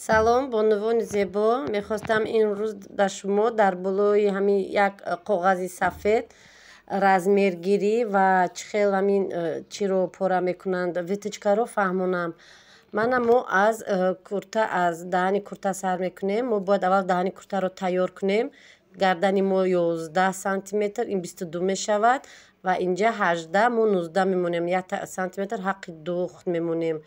Салом, бонувони зебо. Мехостам имрӯз ба шумо дар болои ҳамин як коғази сафед размергирӣ ва чӣ хел ҳамин чиро пора мекунанд, вытачкаро фаҳмонам. Мана, мо аз курта, аз даҳани курта сар мекунем. Мо бояд аввал даҳани куртаро тайёр кунем. Гардани мо 11 сантиметр, ин 22 мешавад ва инҷа 18, мо 19 мемонем, 1 сантиметр ҳаққи духт мемонем.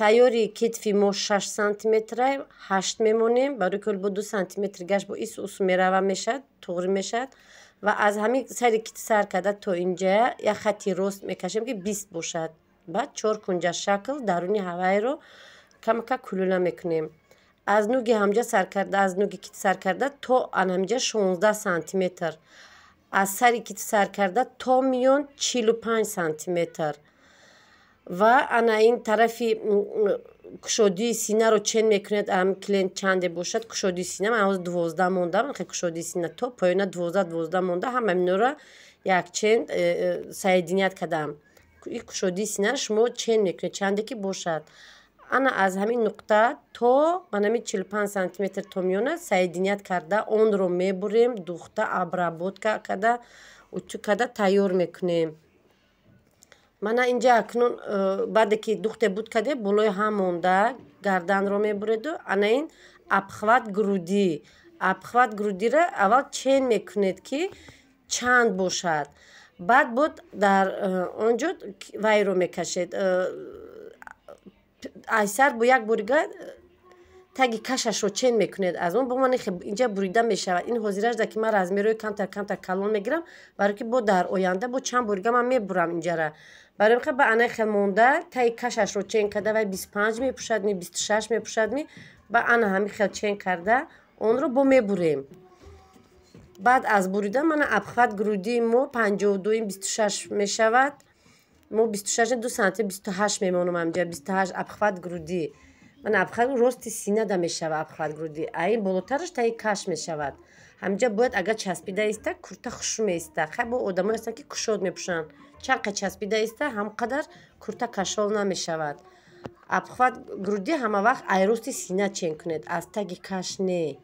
Тайёри китфи мо 6 сантиметра, 8 мемонем, барои ки бо 2 сантиметр гашт бо ису усу мерава, мешавад, туғри мешавад. Ва аз ҳамин сари китф сар карда то инҷа як хатти рост мекашем, ки 20 бошад. Баъд чоркунҷа шакл даруни ҳавайро камака кулула мекунем. Аз нуги ҳамҷа сар карда, аз нуги китф сар карда то анҳамҷа 16 сантиметр, аз сари китф сар карда то миён 45 сантиметр. Ва ана ин тарафи кушодии синаро чен мекунед. Клиент чанде бошад кушодии сина, ман ҳозир 12 мондам. Кушодии сина то поёна 12, 12 монда, ҳама инора якчен соединять кардам. Кушодии синаро шумо чен мекунед, чанде ки бошад. Ана аз ҳамин нуқта то манами 45 сантиметр то миёна соединять карда, онро мебурем, духта, обработка карда, утюг карда тайёр мекунем. Мана инҷа акнун баъде ки духте буд кардем, болои ҳам монда гарданро мебуреду ана ин обхват груди. Обхват грудиро аввал чен мекунед, ки чанд бошад. Баъд буд дар он ҷо вайро мекашед. Айсар бо як борига таги кашашро чен мекунед. Аз он бо ман инҷа бурида мешавад. Ин ҳозиражда ки ман размерҳои камтар камтар калон мегирам, барое ки бо дар оянда бо чанд борига ман мебурам инҷара. Барои ин ба анаи хел монда, таи кашашро чен карда, вай 25 мепӯшад ми, 26 мепӯшад ми, ба ана ҳамин хел чен карда, онро бо мебурем. Баъд аз буридан, мана, обхват грудии мо 52, 26 мешавад. Мо 26, 2 сантим, 28 мемонам ҳамҷа, 28 обхват груди. Мана, обхват рости синада мешавад обхват груди, а ин болотараш таи каш мешавад. Ҳамҷа бояд агар часпида иста, курта хушу меиста. Хай, бо одамое ҳастанд, ки кушод мепӯшанд. Чанд қа часпида иста, ҳам қадар курта кашол намешавад. Обхват груди ҳама вақт ай рости сина чен кунед, аз таги каш не.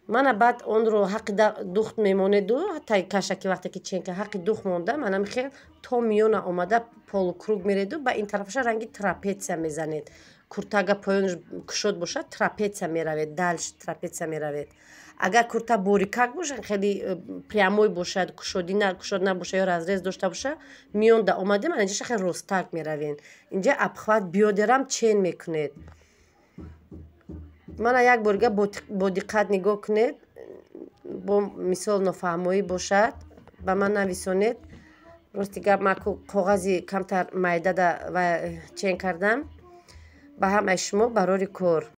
Мана, баъд онро ҳаққи духт мемонеду таги каша ки вақте ки чен ҳаққи духт монда, мана михел то миёна омада, полукруг мереду, ба ин тарафаша ранги трапеция мезанед. Курта агар поёнаш кушод бошад, трапеция меравед, дальше трапеция меравед. Агар курта борикак бошад, хеле прямой бошад, кушодӣ кушод набошад ё разрез дошта бошад, миёнда омадем, ана инҷаша хеле ростак меравем. Инҷа обхват бёдерам чен мекунед. Мана, як борига бо диққат нигоҳ кунед. Бо мисол нофаҳмоӣ бошад, ба ман нависонед. Рости гап, ман коғази камтар майдада ва чен кардам. Ба ҳамаи шумо барори кор.